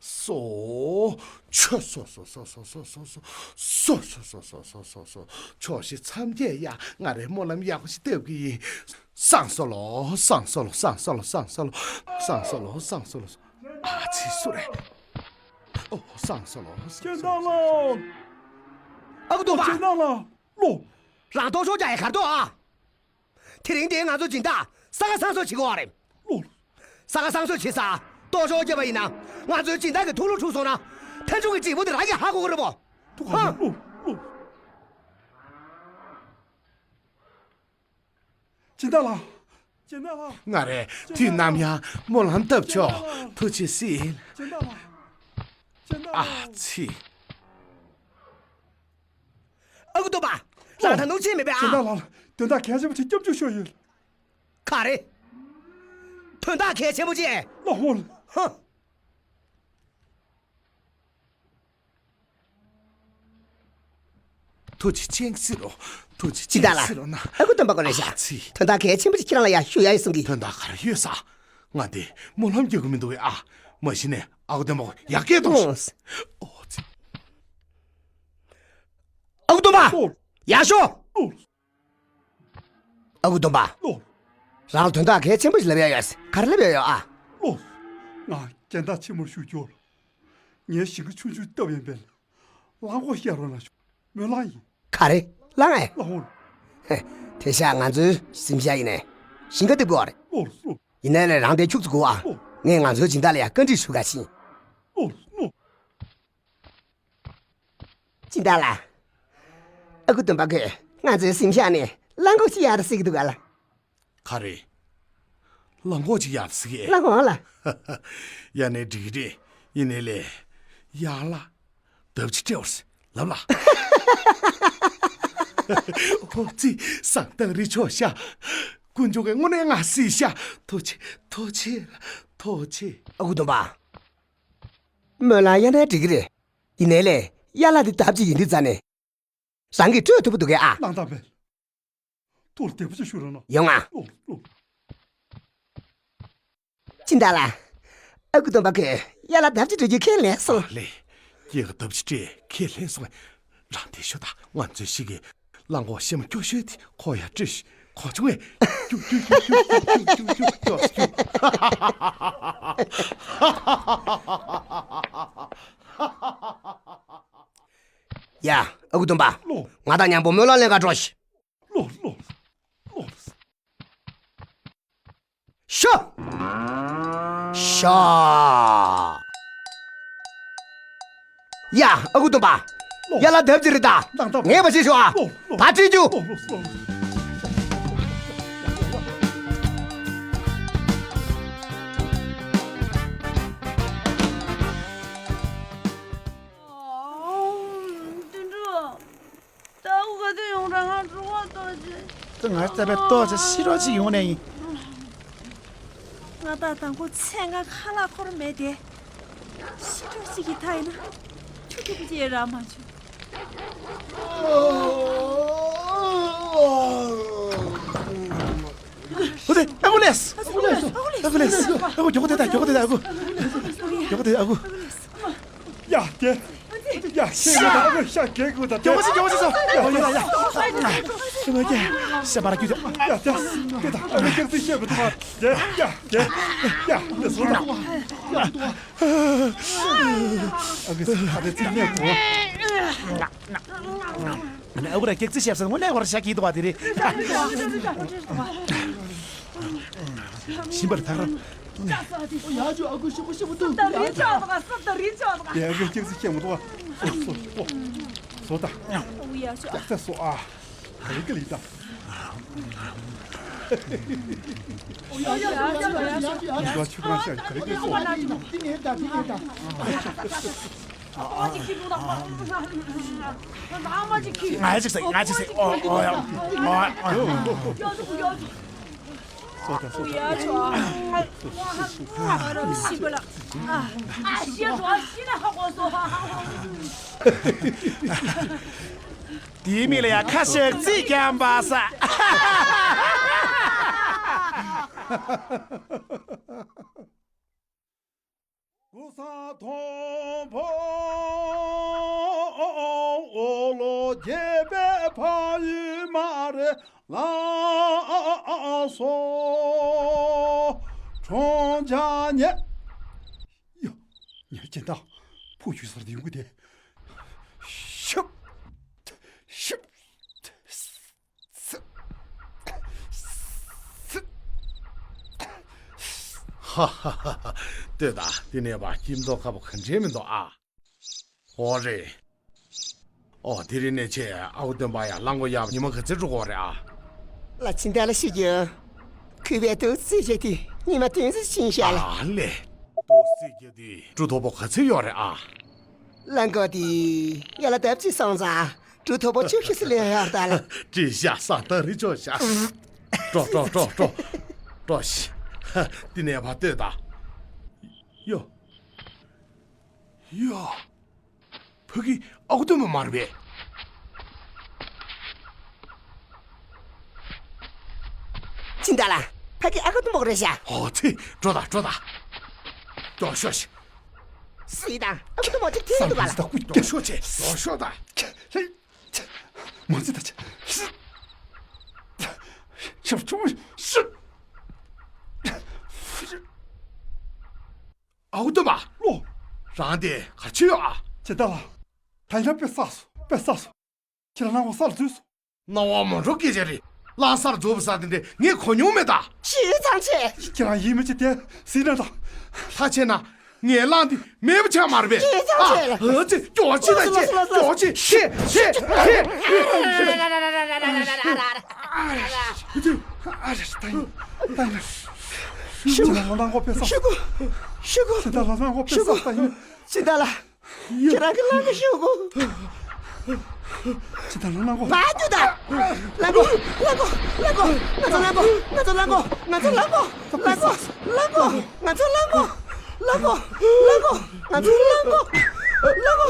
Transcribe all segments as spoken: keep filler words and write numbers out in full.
སོ། ཆོས་སོ་སོ་སོ། ཕྱོགས་བཞི་མཚམས་བརྒྱད་ཡ། ང་རའི་སྨོན་ལམ་ཡག་པོ་ཞིག་བཏབ་ཀྱི་ཡིན། སང་སོ་ལོ། སང་སོ་ལོ། སང་སོ་ལོ། སང་སོ་ལོ། སང་སོ་ལོ། སང་སོ་ལོ། ཨ་ཙི། སུ་རེད། ཨོ། སང་སོ་ལོ། སང་སོ་ལོ། སྤྱན་བདག་ལོ། ཨ་ཁུ་སྟོན་པ། སྤྱན་བདག་ལ། ལོ། རང་ལྟོགས་ཤོར་རྒྱག་ཡ་གར་འདུག་ཨ། དེ་རིང་འདིར་ང་ཚོའི་སྦྱིན་བདག་ས་ཁ་སང་སོ་བྱེད་དགོས་པ་རེད། ལོ། ས་ཁ་སང་སོ་བྱེད་ས་ལྟོགས་ཤོར་བརྒྱབ་པ་ཡིན་ན། ང་ཚོའི་སྦྱིན་བདག་གི་ཐུགས་ལ་འཁྲུག་སོང་ན། མཐའ་མཇུག་གི་འབྲས་བུ་དེ་རང་གིས་ཧ་གོ་གི་རེད་པོ། ཐུགས་ཁ་ཧ། ལོ། ལོ། སྦྱིན་བདག་ལགས། སྦྱིན་བདག་ལགས། ང་རས་དུས་ནམ་ཡང་སྨོན་ལམ་བཏབ་ཆོག། ཐུགས་རྗེ་གཟིགས། སྦྱིན་བདག་ལགས། སྦྱིན་བདག་ཨ་ལགས། ཙི། ཨ་ཁུ་སྟོན་པ། རང་ད་དུང་ཕྱིན་མེད་པས་ཨ། སྦྱིན་བདག་ལགས། དོན་དག་གལ་ཆེན་པོ་ཅིག་སྐྱབས་འཇུག་ཞུ་ཡོད། ག་རེ། དོན་དག་གལ་ཆེན་པོ་ཅིག་ལགས་འོང་། ཧ། ཐུགས་རྗེ་ཆེ་ཟེར་རོ། ཐུགས་རྗེ་ཆེ་ཟེར་རོ་ན། སྦྱིན་བདག་ལགས། ཨ་ཁུ་སྟོན་པ་སྐོར་རེད་ཤག། ཨ་ཙི། དོན་དག་གལ་ཆེན་པོ་ཅིག་ཁྱེད་རང་ལ་ཡ་ཞུ་ཡ་ཡོད་གསུང་གི། དོན་དག་ག་རེ་ཡོད་ས། ང་འདི་སྨོན་ལམ་རྒྱག་གི་མི་འདུག་གས་ཨ། མ་གཞི་ནས་ཨ་ཁུ་སྟོན་པ་ཡར་སྐད་གཏོང་། ཨོ་ཙི། ཨ་ཁུ་སྟོན་པ། ཨོ། ཡར་ཤོག། ཨོ། ཨ་ཁུ་སྟོན་པ། ལོ། རང་ལ་དོན་དག་གལ་ཆེན་པོ་ཞིག་ལབ་ཡ་ཡོད། ག་རེ་ལབ་ཡ་ཡོད་ཨ། ལོ། ང་སྦྱིན་བདག་ཆེན་མོར་ཞུ་རྒྱུར། ངའི་ཞིང་ཁ་ཆུང་ཆུང་སྟབས་ཡན་པས་གླང་གོག་བཤའ་རོགས་གནང་ཞུ། སྨོན་ལམ་ཡིན། ག་རེ། གླང་ཨེ། ལགས་འོང་། ཧེ། དེ་ཤག་ང་ཚོའི་གཟིམ་ཤག་ཡིན་ནས་ཞིང་ཁ་འདེབས་དགོས་པ་རེད། ལོ། ལོ། ཡིན་ནའི་ལས་རང་དེ་ཁྱུག་ཙམ་སྒུག་ཨ། ལོ། ངས་ང་ཚོའི་སྦྱིན་བདག་ལ་ཡ་བཀའ་འདྲི་ཞུ་ག་ཕྱིན། ལོ། ལོ། སྦྱིན་བདག་ལགས། ཨ་ཁུ་སྟོན་པ་ཁོས་ང་ཚོའི་གཟིམ་ཤག་ནས་གླང་གོག་ཅིག་ཡར་ཟེར་གྱི་འདུག་ག་ལགས། ག་རེ། གླང་གོག་ཅིག་ཡར་ཟེར་གྱི། ལགས་འོང་ལགས། ཡ་ནས་འགྲིག་གི་རེད། ཡིན་ནའི་ལས། ཡར་ལ། ལྡབ་ཅིག་སྤྲད་པར་ལབ་ལ། ཨོ་ཙི། བཟང་ཐང་རེད་ཆོག་ཤག། དཀོན་མཆོག་གིས་དངོས་གནས་ང་གཟིགས་ཤག། ཐུགས་རྗེ། ཐུགས་རྗེ། ཐུགས་རྗེ། ཨ་ཁུ་སྟོན་པ། སྨོན་ལམ་ཡ་ནས་འགྲིག་གི་རེད། ཡིན་ནའི་ལས། ཡར་ལ་འདི་ལྡབ་ཅིག་ཡིན་དུས་ཙ་ནས། རང་གིས་སྤྲོད་ཐུབ་པ་འདུག་གས་ཨ། གནང་དང་མེད། ཐུགས་ལ་བདེ་པོ་ཅིག་ཞུ་རོགས་གནང་། ཡོང་ང་། ལོ། ལོ། སྦྱིན་བདག་ལགས། ཨ་ཁུ་སྟོན་པ་ཁོས་ཡར་ལ་ལྡབ་ཅིག་སྤྲོད་རྒྱུ་ཁས་ལེན་སོང་། ལགས། སྐྱེས་ཀ་ལྡབ་ཅིག་སྤྲད་ཁས་ལེན་སོང་། རང་དེ་ཤོད་ད། ང་ཚོས་ཤིག་གི་གླང་གོག་ཤེ་མ་སྐྱོ་ཤོས་དེ་ཁོ་ཡར་སྤྲོད་ཤིག། ཁོ་བྱུང་ངས་ཀྱུ་ཀྱུ་ཀྱུ། ཡ། ཨ་ཁུ་སྟོན་པ། ལོ། ང་དང་མཉམ་པོ་སྨོན་ལམ་ལེན་ག་འགྲོ་ཤིག། ལོ། ལོ། ལོ། ཤོ། ཤོ། ཡ། ཨ་ཁུ་སྟོན་པ། ལོ། ཡར་ལ་ལྡབ་ཅིག་རེད་ད། ལགས་ལགས། ངས་མ་བྱེད་ཤོག་ཨ། ལོ། ལོ། ཕར་ཁྲིད་རྒྱུ། ལོ། ལོ། ལོ། དོན་གྲུབ། ད་འུ་ག་དུས་ཡོང་ར། ང་འགྲོ་བ་ཏོག་ཅིག། ད་ང་རྩ་བའི་ཏོག་ཅིག་ཤི་རོགས་ཅིག་ཡོང་ནས་ཡིན། ང་ད་དང་པོ་ཚེ་སྔ་ཁ་ལག་འཁོར་མེད་དེ། ཤི་རོགས་ཅིག་གི་མཐའ་ཡིན་ན། ཆུ་ཐིགས་པོ་ཅིག་རག་མ་བྱུང་། ཨོ་དེ་ཨ་ཁུ་ལེས། ཨ་ཁུ་ལེས། ཨ་ཁུ་མགྱོགས་པོ་དེ་ད། མགྱོགས་པོ་དེ་ད། ཨ་ཁུ་མགྱོགས་པོ་དེ། ཨ་ཁུ། ཡ་དེ། ཡ་ཤེས་མ་ཐག་ཨ་ཁུ་ཤ་གེ་ཁུ་ད། མགྱོགས་པོ་ཞིག་མགྱོགས་པོ་ཞིག་སོང་། ཡ་ཡ་ཡ། ཤ་མ་ར་ཁྱུ་དེ། ཡ་དེ་ཁུ་ད། ཨ་ཁུ་སྐྱག་རྩི་ཤེས་མ་ཐག་དེ། ཡ་དེ། ཡ་དེ་སོང་ད། ཨ་ཁུ་ཨ་ཁུ་ཚིག་ཉན་གོ། ཨ་ཁུ་ར་སྐྱག་རྩི་ཤེས་སོང་། དངོས་གནས་བར་ཤ་གི་འདུག་པ་དེ་རེད། ཤིན་པར་ཐག་རང་། ཡ་ཇོ་ཨ་ཁུ་ཤི་པོ་ཤི་པོ་འདུག། ད་རིན་ཆགས་འདུག་ག་སུབ་ད་རིན་ཆགས་འདུག་ག། དེ་ཨ་ཁུ་སྐྱག་རྩི་ཤེས་མ་འདུག་ག། སོ་སོ་སོ་ད། ཨུ་ཡ་ཤོ། ཡ་ད་སོ་ཨ། ག་རེ་གི་ལི་ད། ཡ་ཡ་ཡ་ཡ་ཡ། ཡ་ཆུ་གང་ཤ་ག་རེ་གི་སོ། ང་ཅིག་ཟེར། ང་ཅིག་ཟེར། ཨོ་ཨོ་ཡ། ཨོ་ཨོ། སོ་ད་སོ་ད། དེའི་མིང་ལ་ཡ་ཁ་ཤག་རྩི་རྐྱང་པ་ས། ཀུ་ས་མཐོན་པོ་འོག་ལོ་རྒྱས་པའི་ཕ་ཡུལ་མ་རེད་ལགས་སོ། གྲོང་ཆ་ཉེ། ཡ། ཉེ་ཅན་ད། ཕུ་ཞུ་སར་དེ་ཡོང་གི་དེ། ཤབ། ཤབ། ཧ་ཧ་ཧ་ཧ། ལྟོས་དང་། དེ་ནས་བ་སྐྱིད་མདོག་ཁ་པོ་ག་འདྲས་མི་འདུག་ཨ། འོ་རེད། ཨོ་དེ་རིང་ནས་ཆེ་ཨའུ་སྟོན་པ་ཡང་རླངས་འཁོར་གཡར་བ་ཉི་མ་ག་ཚོད་འགྲོ་གི་རེད་ཨ། ལ་ཕྱིན་ད་ལ་ཤི་རྒྱུ། ཁུ་བའི་ཏོག་ཙི་བྱས་ཏེ་ཉི་མ་དོན་ཙི་ཕྱིན་ཤག་ལ། ཨ་ལེ། ཏོག་ཙི་རྒྱུ་དེ་གྲུ་མཐོ་པོ་ག་ཚོད་ཡོད་རེད་ཨ། རླངས་འཁོར་དེ་ཡ་ལ་ལྡབ་གཅིག་སོང་ཙང་། གྲུ་མཐོ་པོ་བཅུ་བཞི་ཙམ་ལེན་ཡོད་ད་ལ། བཀྲིས་ཤག་ས་ཏ་རི་ཅོ་ཤག་འགྲོ་འགྲོ་འགྲོ་འགྲོ། འགྲོ་ཤི། དེ་ནས་བ་ལྟོས་དང་། ཡོ། ཡོ། ཕ་གི་ཨ་ཁུ་སྟོན་པ་མ་རེད་པས། ཅི་འདྲ་ལ། ཕ་གི་ཨ་ཁུ་སྟོན་པ་རེད་ཤག་ཨོ་ཙི། འགྲོ་དང་འགྲོ་དང་། འགྲོ་ཤོག་ཤི། སུ་ཡིན་དང་ཨ་ཁུ་སྟོན་པ་ཅིག་ཐེན་འདུག་ག་ལ། འགྲོ་ཤོག་ཅེ། འགྲོ་ཤོག་དང་། མ་ཙི་ད་ཅི། ཤབ་ཆུང་ཤི། ཨའུ་སྟོན་པ། ལོ། རང་དེ་ག་ཕྱི་ཡོད་ཨ། ཇི་ལྟ་ལ། ད་ཡིན་ན་དཔེ་བསགས་སོ། དཔེ་བསགས་སོ། ཁྱེད་རང་སྣང་བ་སར་འཛུལ་སོང་། སྣང་བ་མ་འགྲོ་སྐད་ཆ་རེད། གླང་སར་འཛུལ་བ་ས་དེ་འདྲས་ངས་གོ་མྱོང་མེད་ད། ཤི་ཙང་ཆེ། ཁྱེད་རང་ཡིད་མི་ཆེས་ཏེ་སྲིད་ན་ད། ལྷ་ཆེ་ན། ངས་གླང་འདི་མེད་པ་ཆགས་མ་རེད་པས། ཤི་ཙང་ཆེ་ལ། ཨ་ཙི་མགྱོགས་ཅི་ད་ཅི་མགྱོགས་ཅི་ཤི་ཤི་ཤི། ཨ་རེ་ད་ཡིན་ད་ཡིན། ཤི་གོ་ཤི་གོ་ཤི་གོ་ཤི་གོ་ཤི་གོ་ཤི་གོ་ཤི་གོ། ཁྱེད་རང་གི་ལག་གི་ཤོག་གུ། ཅི་ད་ལ་ལག་གོ། བ་ཏུ་ད། ལག་གོ། ལག་གོ། ལག་གོ། ང་ཚོ་ལག་གོ། ང་ཚོ་ལག་གོ། ང་ཚོ་ལག་གོ། ལག་གོ། ལག་གོ། ང་ཚོ་ལག་གོ། ལག་གོ། ང་ཚོ་ལག་གོ། ལག་གོ།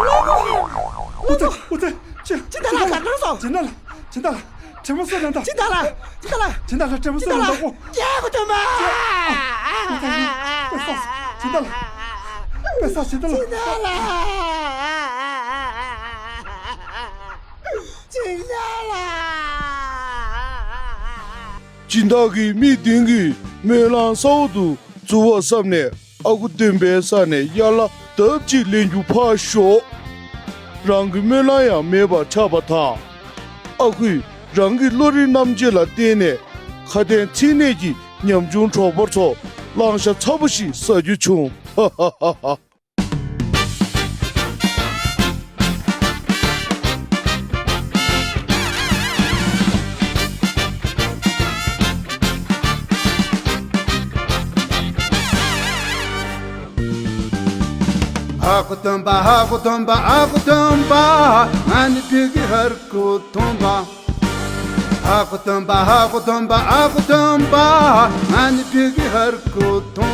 ལག་གོ། ཨུ་ཙི། ཨུ་ཙི། ཅི། ཅི་ད་ལ་ག་གང་སོང་། ཅི་ད་ལ། ཅི་ད་ལ། ཁྲེ་མོ་སེ་ལ་འདྲ། ཅི་ད་ལ། ཅི་ད་ལ། ཅི་ད་ལ་ཁྲེ་མོ་སེ་ལ་འདྲ་གོ། ཀྱེ་གོ་དོན་པ། ཅི་ད་ལ། པེ་ས་ཅི་ད་ལ། ཅི་ད་ལ། ཅི་ད་ལ། སྦྱིན་བདག་གིས་མི་བདུན་གྱི་སྨོན་ལམ་ས་འོག་ཏུ་འཛུལ་བར་བསམ་ནས། ཨ་ཁུ་སྟོན་པའི་ས་ནས་ཡར་ལ་ལྡབ་གཅིག་ལེན་རྒྱུ་ཕར་ཞོག་རང་གི་སྨོན་ལམ་ཡང་མེད་པར་ཆགས་པ་དང་། ཨ་ཁུས་རང་གི་བློ་རིག་རྣམ་དཔྱོད་ལ་བརྟེན་ནས་ཁ་དན་ཚིག་གནད་ཀྱི་ཉམ་ཆུང་གྲོགས་པོ་ཚོ་གླང་ཤ་ཚ་པོ་ཞིག་ཟ་རྒྱུ་བྱུང་། ཧ་ཧ་ཧ་ཧ། ཨ་ཁུ་སྟོན་པ། ཨ་ཁུ་སྟོན་པ། ཨ་ཁུ་སྟོན་པ། ང་ནི་བོད་ཀྱི་ཧར་ཁུ་སྟོན་པ། ཨ་ཁུ་སྟོན་པ། ཨ་ཁུ་སྟོན་པ། ཨ་ཁུ་སྟོན་པ། ང་ནི་བོད་ཀྱི་ཧར་ཁུ་སྟོན་